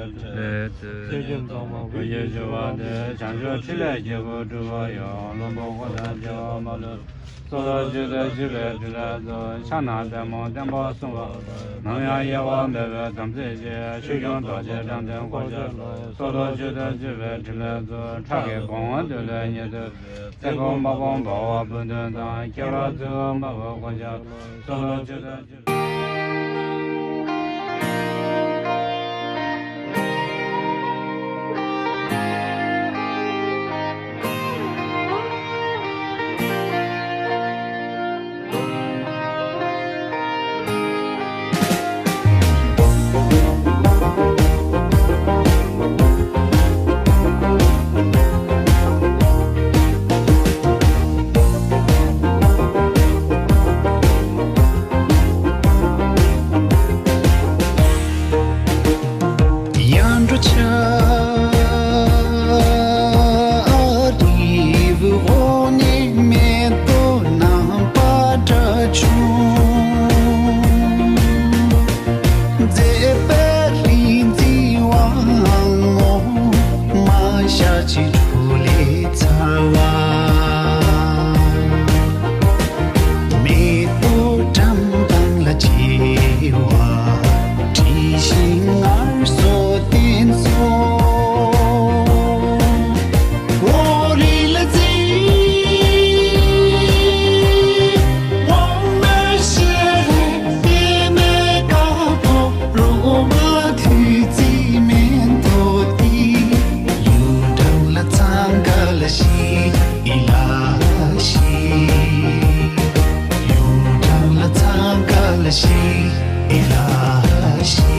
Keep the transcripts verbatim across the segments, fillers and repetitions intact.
ལས་ཚེ་ཚེ་ཀུན་ཚང་མ་བུ་ཡི་ཞུ་བ་སྟེ། བྱང་ཆུབ་ཕྲིན་ལས་རྒྱལ་པོ་སྒྲུབ་པ་ཡི། བློན་པོ་འཁོར་དང་བཅས་པ་མ་ལུས། སོ་སོར་ཆུད་དེ་གཅིག་པའི་ཕྲིན་ལས་མཛོད། ཕྱག་ན་པདྨོ་བརྟན་པར་གསུངས་པ། ནམ་ཡང་གཡེལ་བ་མེད་པའི་དམ་ཚིག་ཅན། ཆོས་སྐྱོང་རྡོ་རྗེ་བྲམ་ཟེ་འཁོར་བཅས་ལ། སོ་སོར་ཆུད་དེ་གཅིག་པའི་ཕྲིན་ལས་མཛོད། ཁྲག་གི་སྒོ་ང་བདུད་ལས་ཉེན་ཚུལ་འཛིན། བཙན་སྐུ་དམག་དཔུང་འབར་བ་འབུམ་བདུན་དང་། ཁྱེད་རང་ཚུལ་དམག་དཔུང་འཁོར་བཅས་ལ། སོ་སོར་ཆུད་དེ་གཅིག་ཡར་འགྲོ་ཆར་རི་བོ་འོག་ནས་མེ་ཏོག་རྣམ་པ་འདྲ་བྱུང་། མཛེས་པའི་རིག་འཛིན་དབང་མོ་མ་ཤ་ཆེ་གྲོ་ལེ་ཚ་བ། མེ་ཏོག་བཀྲམ་སྟངས་ལ་བྱེ་བ། དྲི་ཞིམ་ངལ་གསོ་བསྟེན་སོགས། འོ་རི་ལ་རྩེ། འོ་མ་ཤེ་རེ། པད་མའི་དཀར་པོ་རོ་མ་དུས་ཚིགས་མེ་ཏོག་སྟེ། གཡུ་འབྲུག་ལ་ཚང་ཀ་ལ་ཤི་ཨི་ལ་ཤི། གཡུ་འབྲུག་ལ་ཚང་ཀ་ལ་ཤི་ཨི་ལ་ཤི།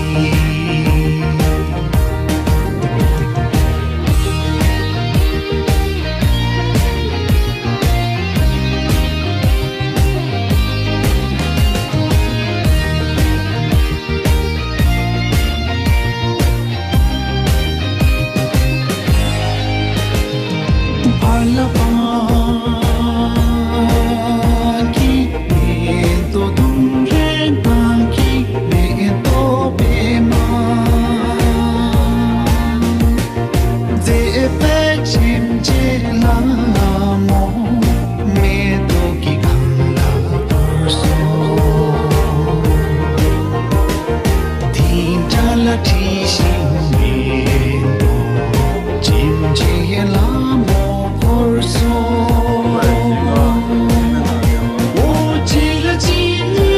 ཕར་ལ་སྤང་གི་མེ་ཏོག་དུང་རེ་དང་གི་མེ་ཏོག་པད་མ། མཛེས་པའི་བྱེམ་བྱེམ་ལ་མོ། མེ་ཏོག་གི་གང་ལ་བོར་སོང་། དེ་འདྲ་ལ་དྲི་ཞིམ་མེ་ཏོག་བྱེམ་བྱེམ་ལ་མོ་བོར་སོང་། འོ་ཅི་ལ་ཅི་ནི།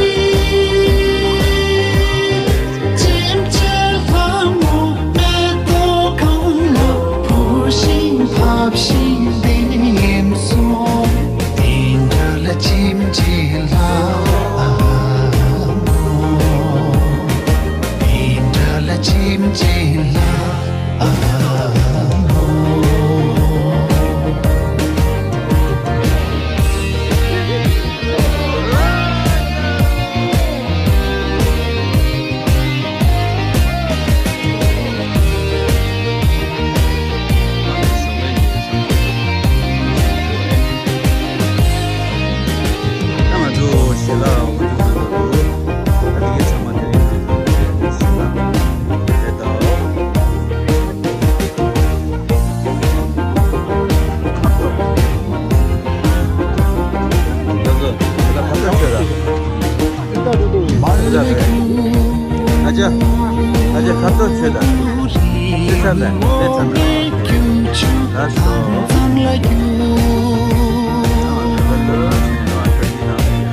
བྱེམ་བྱེམ་ལྷ་མོ་མེ་ཏོག་གང་ལ་བོར་ཞིང་ཕབ་ཞིང་ལྡེམ་སོང་། དེ་འདྲ་ལ་བྱེམ་བྱེམ་ལྷ་མོ། དེ་འདྲ་ལ་བྱེམ་བྱེམ་ལྷ་མོ། ང་ཚོ་ཞལ་ལག་འོ་འདི་ཚོ་འདུག་ད་དེ་གའི་ཚང་མ་དེ་རིང་ཞལ་ལག་རེད་དོ། ང་ཚོ་ཞལ་ལག་ཁ་ཚ་ཆོད་ལ། ཨ་ཅག་ཨ་ཅག་ཁ་ཚ་ཆོད་ད། ཆོད་ཚར་ལ་ལས་ཚར་ལ། ལགས་སོ།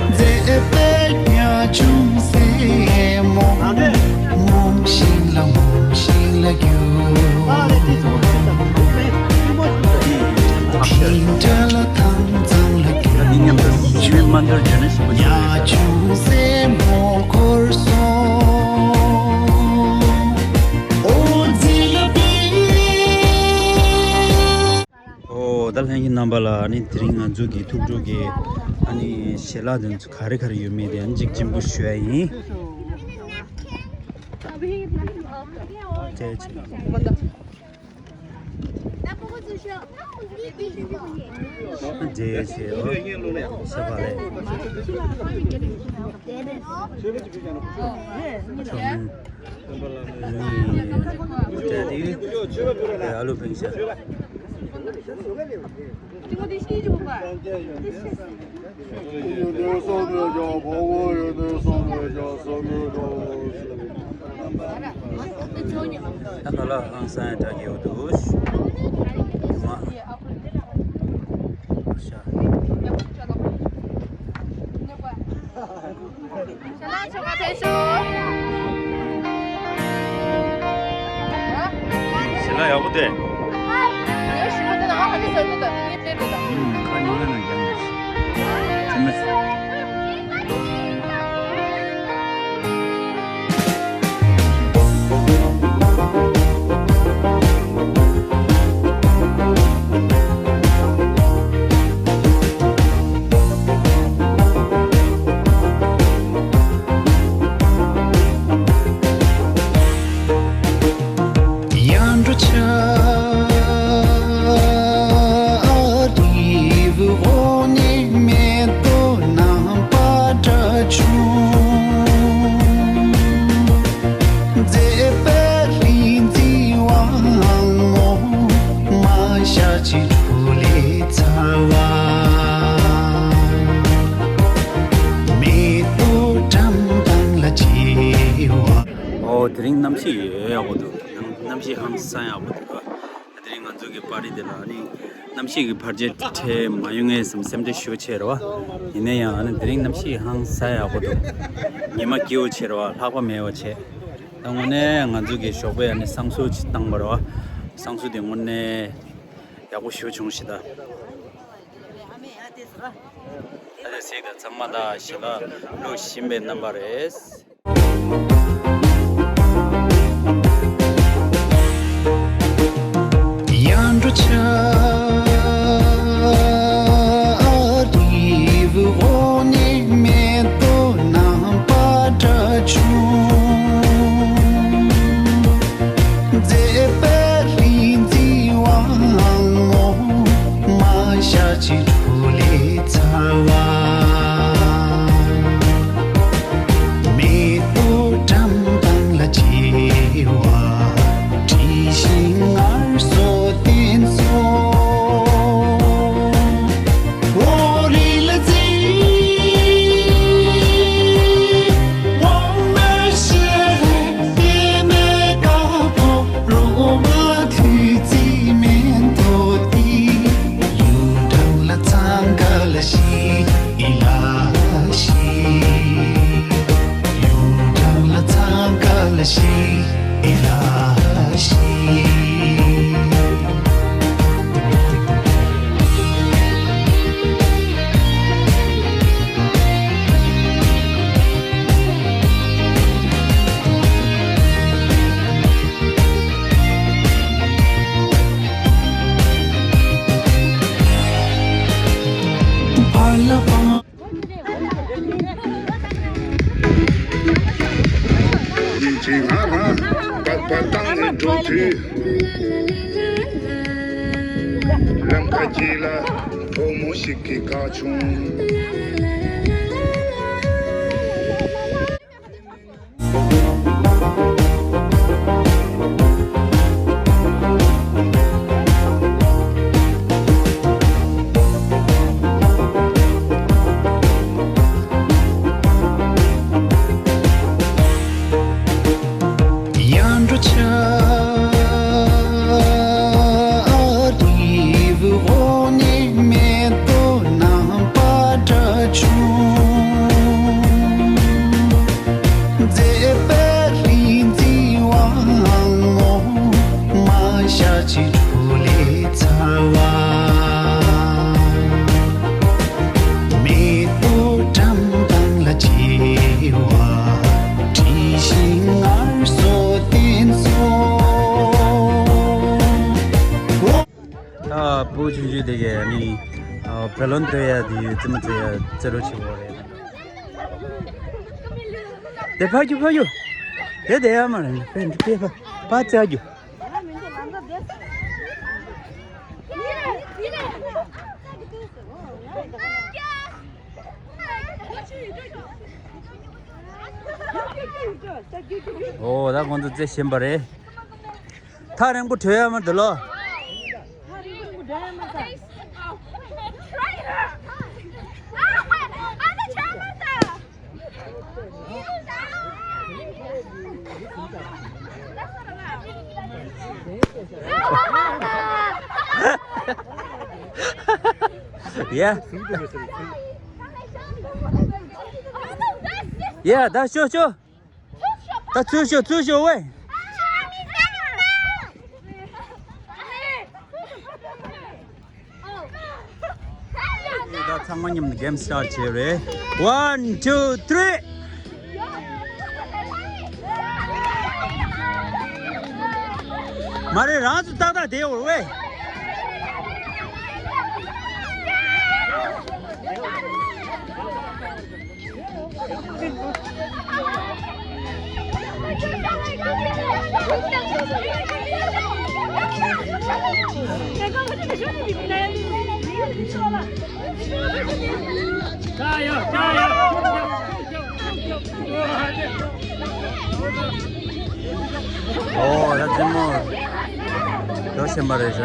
མཛེས་པའི་ཉ་ཆུང་སེ་མོ། ངོམས་ཤིང་ལ་ངོམས་ཤིང་ལ་རྒྱུ། དེ་འདྲ་ལ་དྭངས་གཙང་ལ་རྒྱུ། ཉ་ཆུང་སེ་མོ་འཁོར་སོང་། འོ་མཛེས་ལ་པི། ཨོ་ད་ལྷན་རྒྱས་རྣམ་པ་ལ་ཨ་ནི་དེ་རིང་ང་ཚོ་གི་ཐུགས་སྤྲོ་གི་ཨ་ནི་ཞལ་ལག་དེ་ཚོ་ག་རེ་ག་རེ་ཡོད་མེད་དེ་ཨ་ནི་གཅིག་སྤྱན་འབུལ་ཞུ་ཡ་ཡིན། ཐུགས་རྗེ་ཆེ། ཐུགས་རྗེ་ཆེ། ཨོ་ཞེས་པ་ལས། ཆོག་མིན། ཨ་ནི། ཨ་ལུ་ཕིང་ཤ། ད་ཁ་ལག་ཧང་སང་ཡང་འདྲ་གི་འདུག་མ། ཤ། ཞལ་ལག་ཡག་པོ་དེ། ཁ་ཉིན་ལ་ན་རྒྱང་ཞིག་ཚེ་མ། ཨོ། དེ་རིང་གནམ་གཤིས་ཡག་པོ་འདུག་གནམ་གཤིས་ཧང་སང་ཡག་པོ་འདུག་དེ་རིང་ང་ཚོ་གི་པར་ཊི་དེ་ལ་ཨ་ནི་གནམ་གཤིས་ཀྱི་བར་ཆད་འཕྲད་མ་ཡོང་ངེས་སམ་སེམས་ཁྲལ་ཞུ་བྱས་རེད་བ། ཡིན་ན་ཡང་ཨ་ནི་དེ་རིང་གནམ་གཤིས་ཧང་སང་ཡག་པོ་འདུག་ཉི་མ་སྐྱིད་པོ་བྱས་རེད་བ། ལྷགས་པ་མེད་པ་བྱས། ད་དངོས་གནས་ང་ཚོ་གི་ཞོགས་པའི་ཨ་ནི་བསང་གསོལ་ཅིག་བཏང་བ་རེད་བ། བསང་གསོལ་དེ་དངོས་གནས་ཡག་པོ་ཞེ་པོ་བྱུང་ཤག་ད། ད་ཆ་སྲིད་ཀ་ཚང་མ་ད་ཞལ་ལག་བླུགས་བཞིན་པའི་རྣམ་པ་རེད། ཡིན་གཅིག་ང་རང་པར་པར་བཏང་ནས་འགྲོ་དུས། ལམ་ཁ་དཀྱིལ་ལ་བུ་མོ་ཞིག་གིས་བཀག་བྱུང་། ད་བུ་ཆུང་ཆུང་དེ་གས་ནི་བེ་ལོན་སྟོན་ཡ་དེ་རྩེད་མོ་རྩེ་ཡ་རྩེ་རོགས་བྱེད་དགོས་རེད། དེ་ཕ་རྒྱུ་ཕ་རྒྱུ། དེ་དེ་ཡ་མ་རེད། དཔེ་འདི་དཔེ་ཕ་ཕ་རྩེ་རྒྱུ། ཨོ་ད་ཁོང་ཚོ་རྩེ་བཞིན་པ་རེད། ཐག་རིང་པོ་བྲོས་ཡ་མ་འདུག་ལོ། Yeah. Yeah, that's sure, sure. ད་ཚུར་ཤོག་ཚུར་ཤོག་ཝེ། ད་ཚང་མ་མཉམ་དུ་གེམ་སི་ཊར་ཊི་བྱས་རེད། One, two, three. མ་རེད། རང་ཚོ་ཏག་ཏག་བསྡད་ཡོད་རེད་ཝེ། ཨོ་ད་ཅི་མོ། ཡོ་ཤེ་མ་རེད་ཤག་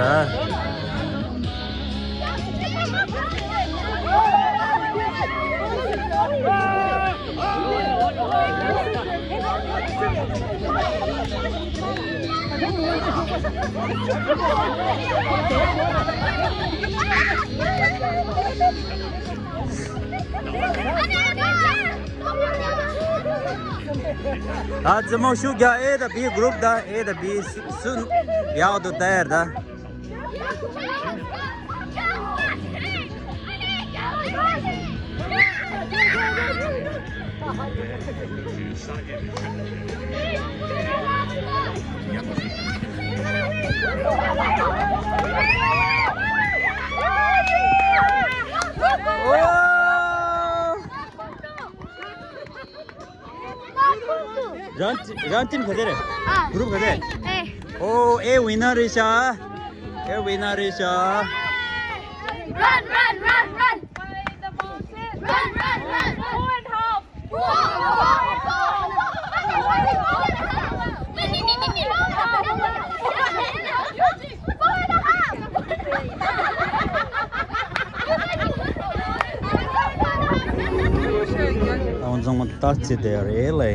ད་ཅི་མོ་ཤུགས་རྒྱག་ཨེ་དང་བི་གུ་རུབ་དང་ཨེ་དང་བི་སུ་སུ་ཡག་ཏུ་ལྟ་ཡར་ད། རང་རང་ཊིམ་ག་ཚད་རེད། ཨ། གུ་རུབ་ག་ཚད། ཨེ། ཨོ་ཨེ་ཝི་ནར་རེད་ཤག་ཨེ་ཝི་ནར་རེད་ཤག Run, run, run, run! Run, run, run, run! Four and half! Four, four, four, four! ཨང་ཚང་མ་ལྟ་ཙི་དེ་རེད་ལེ།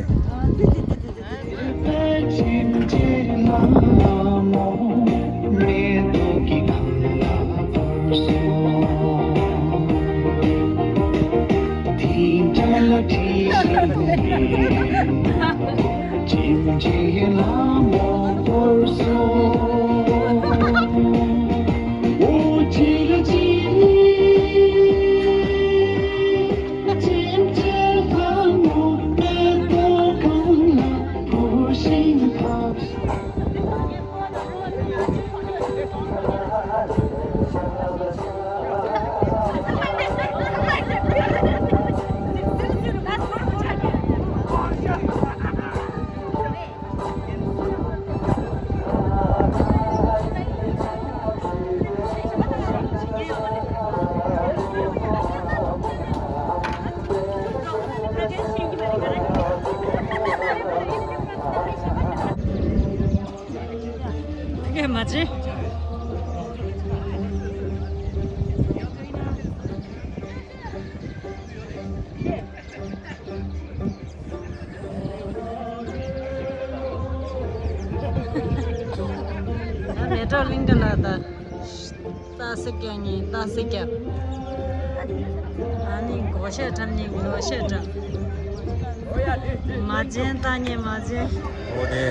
དེ་གས་མ་བྱེད། ད་མེ་ཏོག་གླིང་ག་ལ་ད། ལྟ་སེ་སྐྱ་ཉིན་ལྟ་སེ་སྐྱ། ཨ་ནི་མགོ་ཤ་བཀྲམ་ནི་མགོ་ཤ་བཀྲམ། མ་བྱན་ལྟ་ཉེ་མ་བྱན། ཨོ་དེ།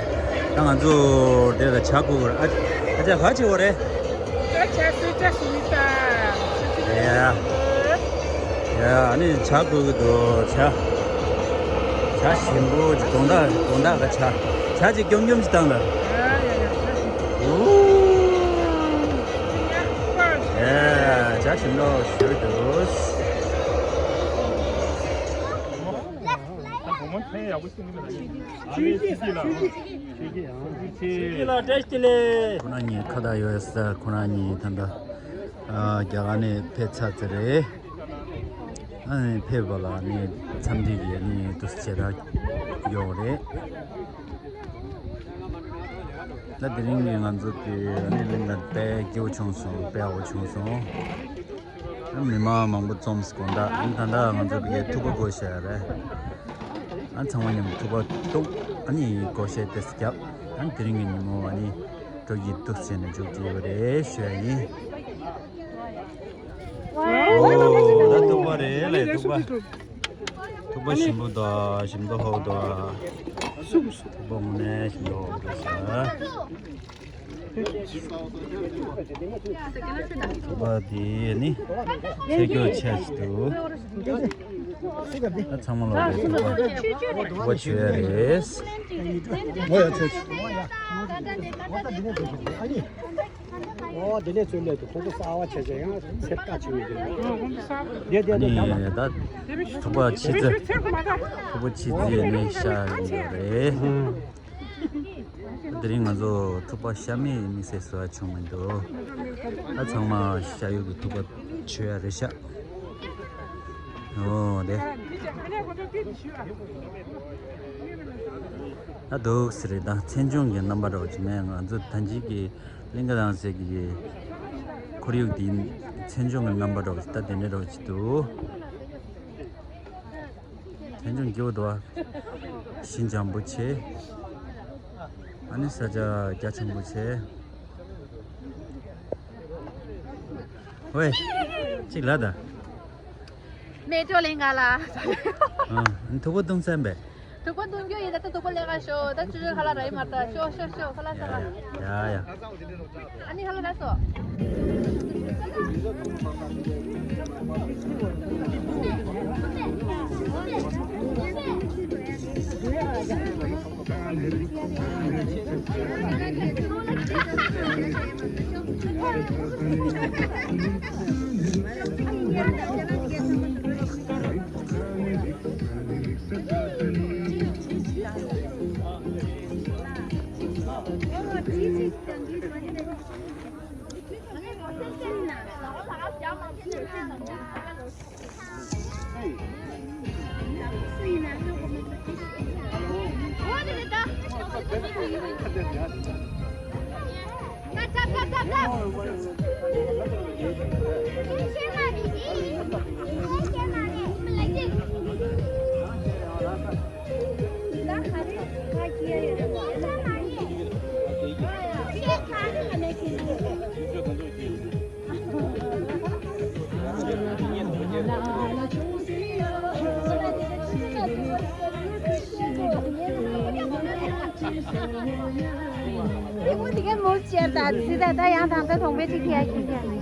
ད་ང་ཚོ་དེ་ལ་ཇ་བསྐོལ་གི་རེད། ཨ་ཨ་ཅག་ག་བྱེད་དགོས་རེད། ད་ཇ་སུས་ཇ་སུས་ད། ཡ། ཡ་ཨ་ནི་ཇ་བསྐོལ་གི་འདུག་ཇ། ཇ་ཞིམ་པོ་ཅིག་དོན་དག་དོན་དག་ག་ཇ། ཇ་ཅིག་སྐྱོམ་སྐྱོམ་ཅིག་བཏང་ལ། ཡ་ཡ་ཡ། ཨོ། ཡ་ཇ་ཞིམ་པོ་ཞིག་འདུག་ཁོ་རང་གཉིས་ཁ་བརྡ་ཡོད་ས་ཁོ་རང་གཉིས་ད་ལྟ་ཨ་རྒྱ་གར་ནས་ཕེབས་ཚར་ཚར་རེད། ཨ་ནི་ཕེབས་པ་ལ་ནི་འཚམས་འདྲི་གི་ནི་དུས་ཚོད་ད་ཡོད་རེད། ད་དེ་རིང་གི་ང་ཚོ་གི་ཨ་ནི་གླིང་ག་དཔེ་སྐྱིད་པོ་བྱུང་སོང་། དཔེ་ཡག་པོ་བྱུང་སོང་། ཨ་མི་མང་མང་པོ་འཛོམས་དགོང་དག་ཨ་ནི་ད་ལྟ་ང་ཚོ་གི་ཐུག་པ་སྒོ་ཕྱེ་ཡ་རེད། ཨ་ཚང་མ་མཉམ་དུ་ཐུག་པ་གཏུག་ཨ་ནི་སྒོ་ཕྱེ་ཏེ་རྒྱབ། ཨ་ནི་དེ་རིང་གི་ཉིན་མོ་ཨ་ནི་སྤྲོ་སྐྱིད་ཏོག་ཙམ་ནས་མཇུག་སྒྲིལ་བ་རེད་ཞུ་ཡ་ཡིན། ཨོ་ད་ཐུག་པ་རེད་ལས། ཐུག་པ། ཐུག་པ་ཞིམ་པོ་འདུག་ཞིམ་མདོག་ཧོ་འདུག་ཐུག་པ་དངོས་གནས་ཞིམ་མདོག་ཧོ་འདུག་ཟེར། ཐུག་པ་དེ་ནི་ཚེ་སྐྱོ་ཆེ་ཞིག་འདུག་ད་ཚང་མ་ལོག་རེད། ཐུག་པ་ཐུག་པ་མཆོད་ཡ་རེད། ཨོ་དེ་ནས་ཚུར་སླེབས་ཏེ་ཁོ་ཚོ་གསར་བ་བྱས་བྱས་ཡང་ཚེ་བཀའ་བྱེད་ཡོད་ཀྱི་རེད། དེ་དེ་ཨ་ནི་དེ་ད་ཐུག་པ་ཆེ་ཙེ། ཐུག་པ་ཆེ་ཙེ་ནི་ཤ་ཡིན་པ་རེད། དེ་རིང་ང་ཚོ་ཐུག་པ་ཤ་མེད་དམིགས་བསལ་བཟོ་ཡ་བྱུང་མི་འདུག་ད་ཚང་མ་ཤ་ཡོད་ཀྱི་ཐུག་པ་མཆོད་ཡ་རེད་ཤག་ཨོ་དེ། ད་འདུག་སེ་རེད། ད་མཚན་བྱུང་གི་རྣམ་པ་འདྲ་བོ་ཅིག་མེད། ང་ཚོ་ད་ཅིག་གི་གླིང་ག་རང་བཙན་གྱི་ཁོར་ཡུག་འདི་མཚན་བྱུང་གི་རྣམ་པ་འདྲ་བོ་ཞིག་ད་དེ་འདྲ་འདྲ་བོ་ཞིག་འདུག་མཚན་བྱུང་སྐྱིད་པོ་འདུག་ཨ། ཞིང་འཇམ་པོ་ཆེ། ཨ་ནི་ས་ཆ་རྒྱ་ཆེན་པོ་ཆེ། ཝེ། གཅིག་ལ་ད། མེ་ཏོག་ལེན་ག་ལ། ཨ། ཐུག་པ་བཏུང་ཚར་བས། ཐུག་པ་བཏུང་རྒྱུ་ཡིན། ད་ལྟ་ཐུག་པ་ལེན་ག་ཤོག་ད་ཅི་ཁ་ལ་ར་ཡི་མ་ད། ཤོག་ཤོག་ཤོག་ཁ་ལ་ས་ལ། ཡ་ཡ། ཨ་ནི་ཁ་ལ་ར་སོ། དེ་མོ་དེ་གའི་མོ་བྱས་ད་ཙི་ད་ད་ཡང་དང་ད་གྲོང་པའི་ཅིག་ཁྱེར་ཡ་ཁྱེར་ཡ།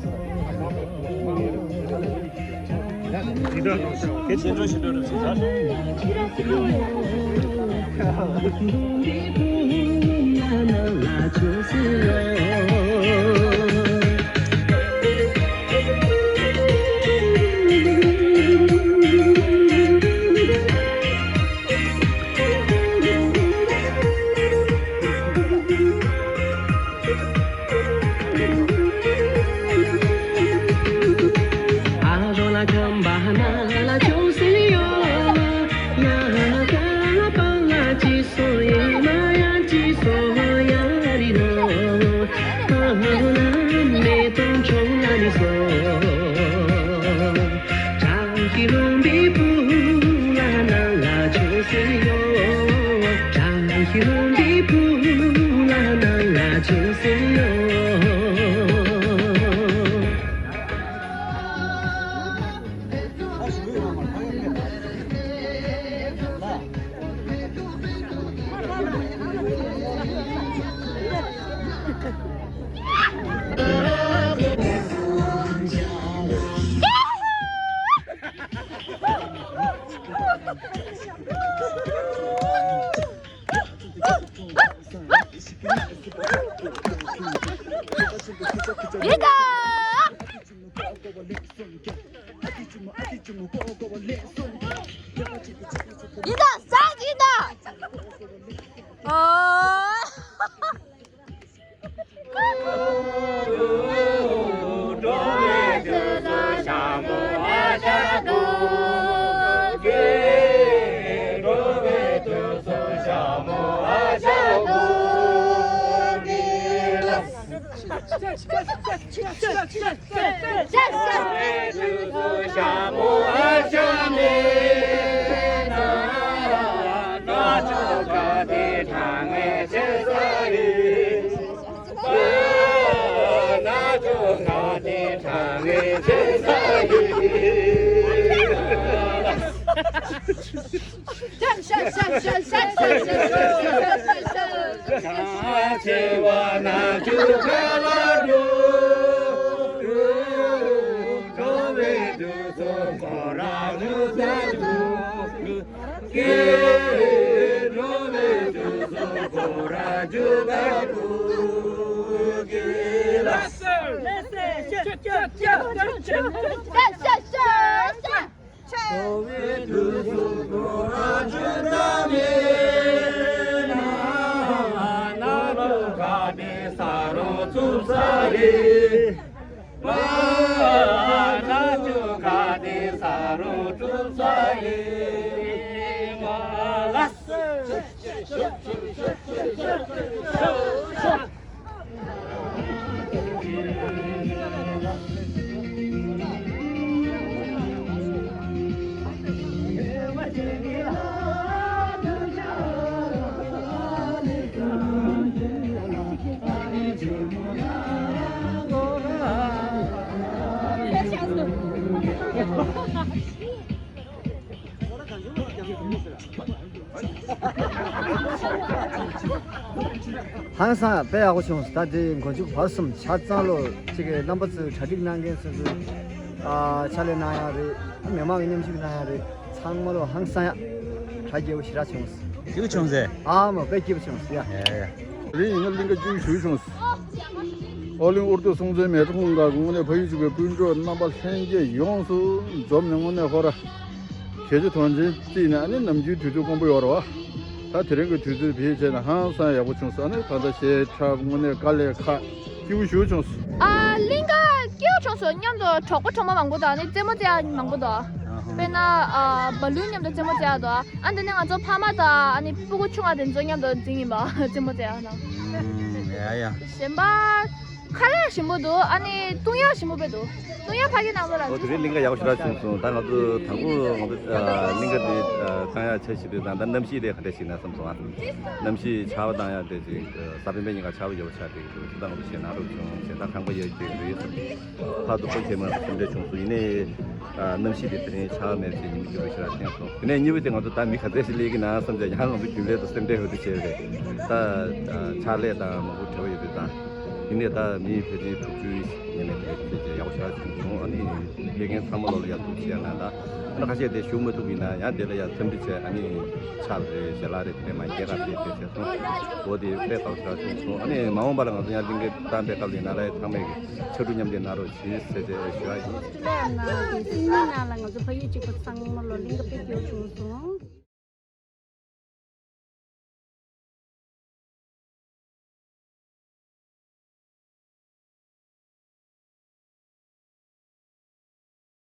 ཧང་སང་དཔེ་ཡག་པོ་བྱུང་། ད་དེ་མགོ་མཇུག་བར་གསུམ་ཆ་ཚང་ལོ་གཅིག་གི་རྣམ་པ་ཚོས་གྲ་སྒྲིག་གནང་མཁན་ཚོས་ཨ་ཕྱག་ལས་གནང་ཡག་རེད། མི་མང་གི་མཉམ་ཞུགས་གནང་ཡག་རེད། ཚང་མ་ལོ་ཧང་སང་ཡག་གྲ་རྒྱས་པོ་ཞེ་དྲག་བྱུང་། སྐྱིད་པོ་བྱུང་ཟེར། ཨ་མ་དཔེ་སྐྱིད་པོ་བྱུང་ཡ། ཡ་ཡ་ཡ། རེད། ཡིན་ན་གླིང་ག་བཅུ་བཞུགས་བྱུང་། ཨོ་གླིང་ཨུར་ཏུ་སྲོང་བཙན་མལ་གྲོ་གུང་དཀར་གྱི་དངོས་གནས་ཕ་ཡུལ་གཅིག་པའི་སྤུན་གྲོགས་རྣམ་པ་ལྷན་རྒྱས་ཡོངས་སུ་འཛོམས་ནས་དངོས་གནས་ཧོ་ར། གལ་ཆེ་དོན་ཆེན་བརྩིས་ནས་ཨ་ནི་ནམ་རྒྱུན་དུས་ཚོད་དཀོན་པོ་ཡོད་རེད་བ། ད་དེ་རིང་གི་དུས་ཚོད་བེད་སྤྱད་ནས་ཧང་སང་ཡག་པོ་བྱུང་སོང་། ཨ་ནི་ད་ལྟ་གཞས་འཁྲབ་དངོས་གནས་དཀའ་ལས་ཁག་སྐྱིད་པོ་ཞེ་པོ་བྱུང་སོང་། ཨ་གླིང་ག་སྐྱིད་པོ་བྱུང་སོང་། མཉམ་དུ་གྲོགས་པོ་གྲོགས་མོ་མང་པོ་དང་ཨ་ནི་རྩེད་མོ་རྩེ་ཡག་མང་པོ་འདུག་དཔེར་ན་ཨ་བ་ལུན་མཉམ་དུ་རྩེད་མོ་རྩེ་ཡག་འདུག་ཨ་འདི་ནས་ང་ཚོ་ཕ་མ་དང་ཨ་ནི་སྤུ་གུ་ཆུང་བ་དེ་ཚོ་མཉམ་དུ་འཛིང་ཡིན་པ་རྩེད་མོ་རྩེ་ཡག་ནང་། ཡ་ཡ། གཞན་པ། ཁ་ལག་ཞིམ་པོ་འདུག་ཨ་ནི་བཏུང་ཡག་ཞིམ་པོ་དཔེ་འདུག་བཏུང་ཡག་ཕ་གི་ནང་ལོགས་ལ། ཨོ་དེ་རིང་གླིང་ག་ཡག་པོ་ཞེ་དྲག་བྱུང་སོང་། ད་ང་ཚོ་དང་པོ་ང་ཚོ་ཨ་གླིང་ག་འདི་ཨ་བཏང་ཡག་འཆར་གཞི་དེ་དང་ད་གནམ་གཤིས་དེ་ག་འདྲ་ཞིག་ན་བསམ་སོང་ཨ། གནམ་གཤིས་ཆར་པ་བཏང་ཡག་དེ་ཅིག་གཟའ་སྤེན་པའི་ཉིན་ཀ་ཆར་པ་ཡོད་པ་ཆགས་བསྡད་ཀྱི་འདུག་དེ་ད་ང་ཚོ་གཞས་གནང་རོགས་བྱུང་། གཞས་ད་ཁང་པ་ཡོད་ཀྱི་རེད་བསམ། ཕར་ཚུར་སྤོ་ཁྱེར་མ་སེམས་ཁྲལ་བྱུང་སོང་། ཡིན་ནའི་ཨ་གནམ་གཤིས་དེ་དེ་རིང་ཆར་པ་མེད་ཚེ་ཉི་མ་སྐྱིད་པོ་ཞེ་དྲག་བསྟན་སོང་། དེ་ནས་གཉིས་པ་དེ་ང་ཚོ་ད་མི་ག་ཚད་ཞིག་སླེབས་ཀྱི་ན་བསམ་བྱས་ཡང་ང་ཚོ་རྒྱུན་ལས་དང་སེམས་ཁྲལ་འོས་བསྡུ་བྱས་རེད། ད་ཕྱག་ལས་དང་མང་པོ་བྲེལ་བ་ཡོད་དུས་ད། ཡིན་ནའི་ད་མིའི་ཕལ་ཆེར་དྲུག་ཅུ་ཉེ་མེད་དེ་ཕལ་ཆེར་ཡག་པོ་ཞེ་དྲག་བྱུང་སོང་། ཨ་ནི་ཕེབས་མཁན་ཚང་མ་ལོ་ལ་ཡག་ཐུགས་རྗེ་གནང་། ད་ཨ་ནི་ཁ་ཤས་དེ་བཞུགས་མ་ཐུབ་ཡིན་ན་ཡང་དེ་ལ་ཡང་འཚམས་འདྲི་བྱས། ཨ་ནི་ཕྱག་རེད་ཞལ་ལག་རེད་དེ་མ་འགན་ག་རེད་དེ་བྱས་སོང་། འོ་དེ་དཔེ་དགའ་ཞེ་དྲག་བྱུང་སོང་། ཨ་ནི་མ་འོངས་པ་ལ་ང་ཚོ་ཡང་གླིང་གའི་གཏམ་དཔེ་སྐབས་ལ་ཡིན་ན་ལ་ཡང་ཚང་མས་ཕྱར་གྲུ་མཉམ་འདེགས་གནང་རོགས་གྱིས་ཟེར་བྱས་ཞུ་ཡག་ཡིན། ལས་ན་དེ་སིང་མི་ནང་ལ་ང་ཚོ་ཕ་ཡུལ་གཅིག་པ་ཚང་མ་ལོ་གླིང་ག་དཔེ་སྐྱིད་པོ་བྱུང་སོང་།